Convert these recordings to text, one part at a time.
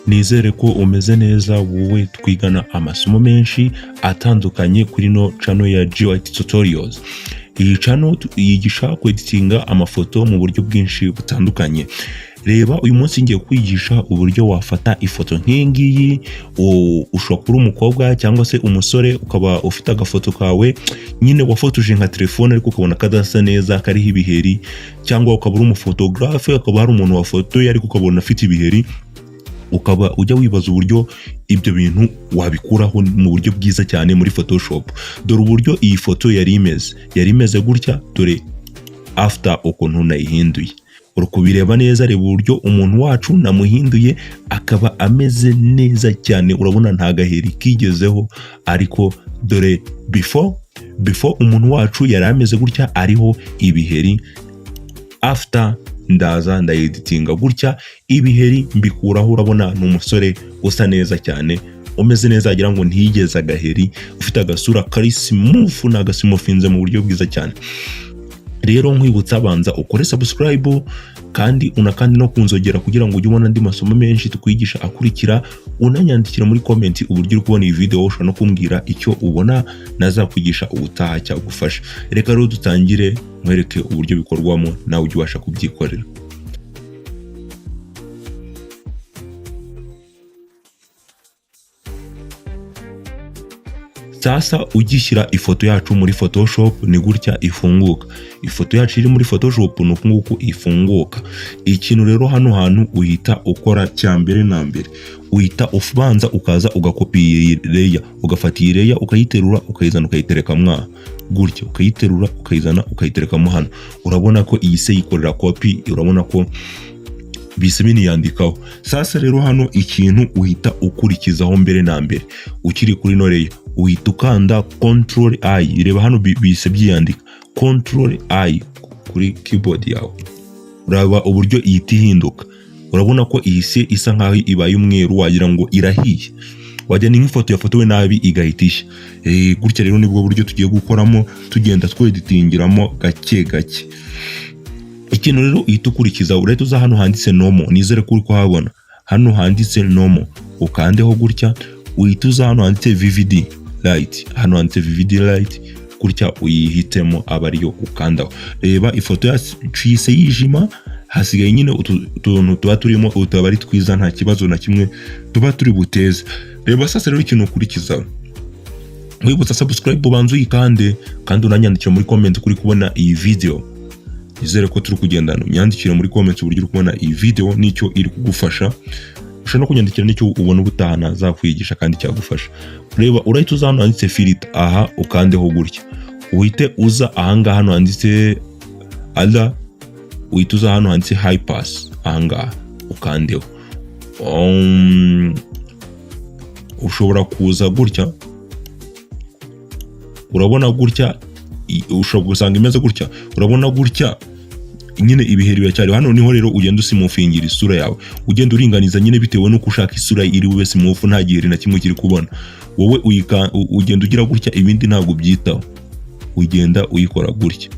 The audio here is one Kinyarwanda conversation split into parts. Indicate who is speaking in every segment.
Speaker 1: Nizere ko umeze neza wowe twigana amasomo menshi atandukanye kuri no channel ya GIT Tutorials. Iyi channel yigisha kweditinga amafoto mu buryo bwinshi butandukanye. Reba, uyu munsi ngiye kwigisha uburyo wafata ifoto nk'iyi ngiyi. Ushobora kuba uri umukobwa cyangwa se umusore, ukaba ufite agafoto kawe nyine wafotoje nka telefone, ariko ukabona kadasa neza, kariho ibiheri, cyangwa ukaba uri umufotogarafe, hakaba hari umuntu wafotoye ariko ukabona afite ibiheri, ukaba ujya wibaza uburyo ibyo bintu wabikuraho mu buryo bwiza cyane muri Photoshop. Dore uburyo iyi foto yari imeze. Yari imeze gutya, dore after ukuntu nayihinduye. Uri kubireba neza, reba uburyo umuntu wacu namuhinduye akaba ameze neza cyane. Urabona nta gaheri kigezeho, ariko dore before umuntu wacu yari ameze gutya, ariho ibiheri. After ndaza ndayeditinga gutya, ibiheri mbikuraho. Urabona ni umusore usa neza cyane, umeze neza, wagira ngo ntiyigeze agaheri, ufite agasura kari smooth, nagasmoofinze mu buryo bwiza cyane. Rero nkwibutsa, banza ukore subscribe kandi unakandi no kunzogera kugira ngo ujye ubona andi masomo menshi tukwigisha akurikira. Unanyandikira muri comment uburyo uri kubona iyi video, ushobora no kumbwira icyo ubona nazakwigisha ubutaha cyagufasha. Reka rero dutangire nkwereke uburyo bikorwamo, nawe ujye ubasha kubyikorera. Sasa ugishyira ifoto yacu muri Photoshop ni gutya ifunguka. Ifoto yacu iri muri Photoshop ni uku nguku ifunguka. Ikintu rero hano hantu uhita ukora cya mbere na mbere, uhita ubanza ukaza ugakopi iyi layer, ugafata iyi layer ukayiterura, ukayizana, ukayitereka mwaha gutya, ukayiterura, ukayizana, ukayiterekamo hano. Urabona ko iyi se yikorera kopi, urabona ko bise biniyandikaho. Sasa rero hano ikintu uhita ukurikizaho mbere na mbere, ukiri kuri no layer, uhita ukanda Control I. Reba hano bise byiyandika, Control I kuri keyboard yawe. Uraba uburyo ihita ihinduka. Urabona ko iyi se isa nkaho ibaye umweru, wagira ngo irahiye, wagira ni nk'ifoto yafotowe nabi igahita ishya. Gutya rero nibwo buryo tugiye gukoramo, tugenda tweditingiramo gake gake. Ikintu rero uhita ukurikiza, urahita uza hano handitse normal. Nizere ko uri kuhabona hano handitse normal, ukandeho gutya. Uhita uza hano handitse vivid light, hano handitse vivid light gutya, uyihitemo aba ariyo ukandaho. Reba ifoto yacu ihise yijima, hasigaye nyine utuntu tuba turimo utaba ari twiza, nta kibazo na kimwe tuba turi buteze. Reba sasa rero ikintu ukurikiza, wibutsa subscribe, ubanza uyikande, kandi unanyandikira muri comment kuri kubona iyi video. Nizere ko turi kugendana. Unyandikire muri comment uburyo uri kubona iyi video n'icyo iri kugufasha. Ushobora no kunyandikira n'icyo ubona ubutaha nazakwigisha kandi cyagufasha. Reba, urahita uza hano handitse filter, aha ukandeho gutya. Uhite uza ahangaha hano handitse other, uhite uza hano handitse high pass, ahangaha ukandeho. Ushobora kuza gutya, urabona gutya, ushobora gusanga imeze gutya. Urabona gutya nyine ibiheri biracyari hano. Niho rero ugenda usmoofingira isura yawe, ugenda uringaniza nyine bitewe n'uko ushaka isura iri bube smooth, nta giheri na kimwe kiri kubona. Wowe ugenda ugira gutya, ibindi ntabwo ubyitaho, ugenda uyikora gutya.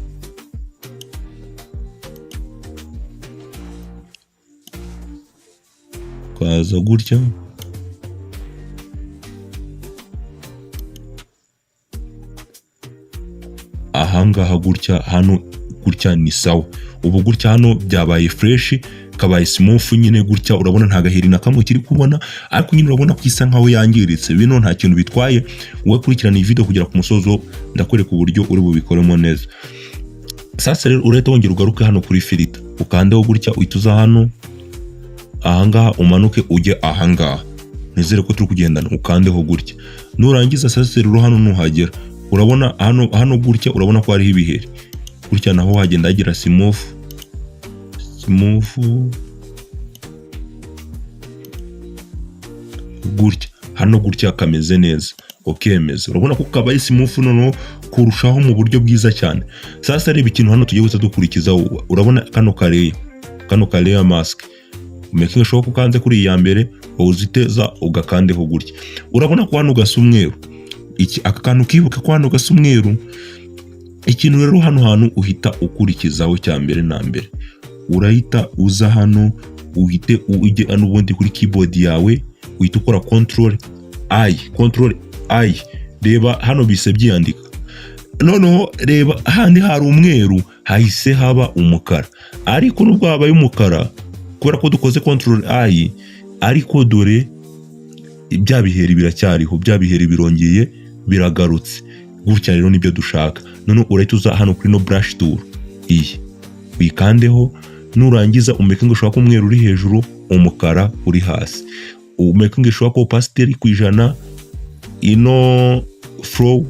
Speaker 1: Ukaza gutya, ahangaha gutya, hano gutya ni sawa. Ubu gutya hano byabaye fresh, kabaye smooth nyine gutya. Urabona nta gaheri na kamwe kiri kubona, ariko nyine urabona ko isa nkaho yangiritse. Bino nta kintu bitwaye. Wowe kurikirana iyi video kugera ku musozo, ndakwereka uburyo uri bubikoremo neza. Sasa rero urahita wongera ugaruke hano kuri filter, ukandeho gutya, uhita uza hano ahangaha, umanuke ujye ahangaha. Nizere ko turi kugendana. Ukandeho gutya. Nurangiza sasa rero hano nuhagera, urabona hano gutya, urabona ko hariho ibiheri gutya, naho hagenda hagira smooth smooth gutya. Hano gutya kameze neza, ukemeza. Urabona ko kabaye smooth noneho kurushaho mu buryo bwiza cyane. Sasa reba ikintu hano tugiye guhita dukurikiza. Urabona kano ka layer, kano ka layer mask, making sure ko ukanze kuri iyi ya mbere, uziteza ugakandeho gutya. Urabona ko hano gasa umweru. Iki aka kantu kibuka ko hano gasa umweru. Ikintu rero hano hantu uhita ukurikizaho cya mbere na mbere, urahita uza hano. Uhite ujye n'ubundi kuri keyboard yawe, uhite ukora Control I, Control I. Reba hano bise byiyandika. Noneho reba handi hari umweru, hahise haba umukara. Ariko nubwo habaye umukara kubera ko dukoze Control I, ariko dore bya biheri biracyariho, bya biheri birongeye biragarutse gutya. Rero nibyo dushaka. Noneho urahita uza hano kuri no brush tool, iyi uyikandeho. Nurangiza umakinge sure ko umweru uri hejuru, umukara uri hasi. Umakinge sure ko opacity iri ku 100, ino flow,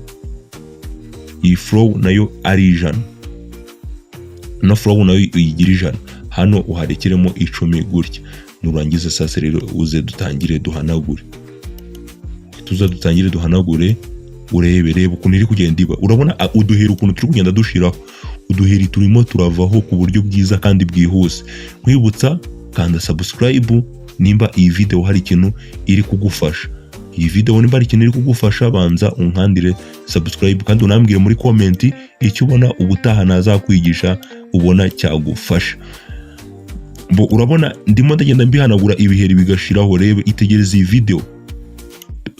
Speaker 1: iyi flow nayo ari 100, ino flow nayo uyigira 100. Hano uharekeremo 10 gutya. Nurangiza sasa rero uze dutangire duhanagure, tuza dutangire duhanagure. Urebe, reba ukuntu iri kugenda iba. Urabona uduheri ukuntu turi kugenda dushiraho, uduheri turimo turavaho ku buryo bwiza kandi bwihuse. Nkwibutsa, kanda subscribe nimba iyi video hari ikintu iri kugufasha. Iyi video nimba hari ikintu iri kugufasha, banza unkandire subscribe, kandi unambwire muri comment icyo ubona ubutaha nazakwigisha ubona cyagufasha. Bo urabona ndimo ndagenda mbihanagura, ibiheri bigashiraho. Rebe, itegereze iyi video.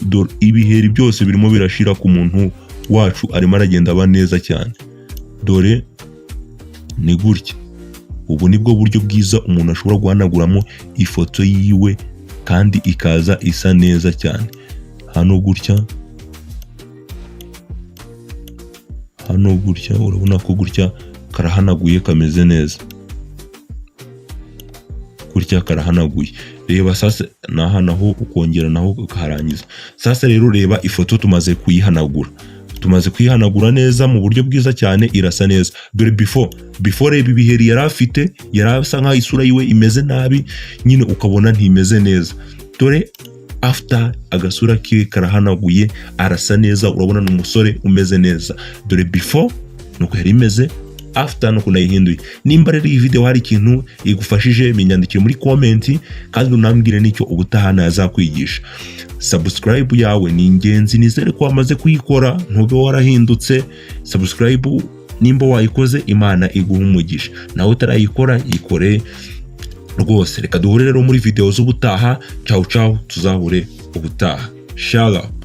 Speaker 1: Dore ibiheri byose birimo birashira ku muntu wacu, arimo aragenda aba neza cyane. Dore ni gutya. Ubu nibwo buryo bwiza umuntu ashobora guhanaguramo ifoto yiwe kandi ikaza isa neza cyane. Hano gutya, hano gutya, urabona ko gutya karahanaguye, kameze neza gutya, karahanaguye. Reba sasa naha naho ukongera naho ukaharangiza. Sasa rero reba ifoto tumaze kuyihanagura, tumaze kuyihanagura neza mu buryo bwiza cyane, irasa neza. Dore before, before, reba ibiheri yari afite, yari asa nkaho isura yiwe imeze nabi nyine, ukabona ntimeze neza. Dore after, agasura kiwe karahanaguye, arasa neza, urabona ni umusore umeze neza. Dore before nuko yari imeze, after nuko nayihinduye. Nimba rero iyi video hari ikintu igufashije, minyandikire muri comment, kandi unambwire n'icyo ubutaha nazakwigisha. Subscribe yawe ni ingenzi, nizere ko wamaze kuyikora, ntube warahindutse. Subscribe nimba wayikoze, Imana iguha umugisha. Nawe utarayikora, yikore rwose. Reka duhure rero muri video z'ubutaha. Ciao ciao, tuzahure ubutaha. Shalom.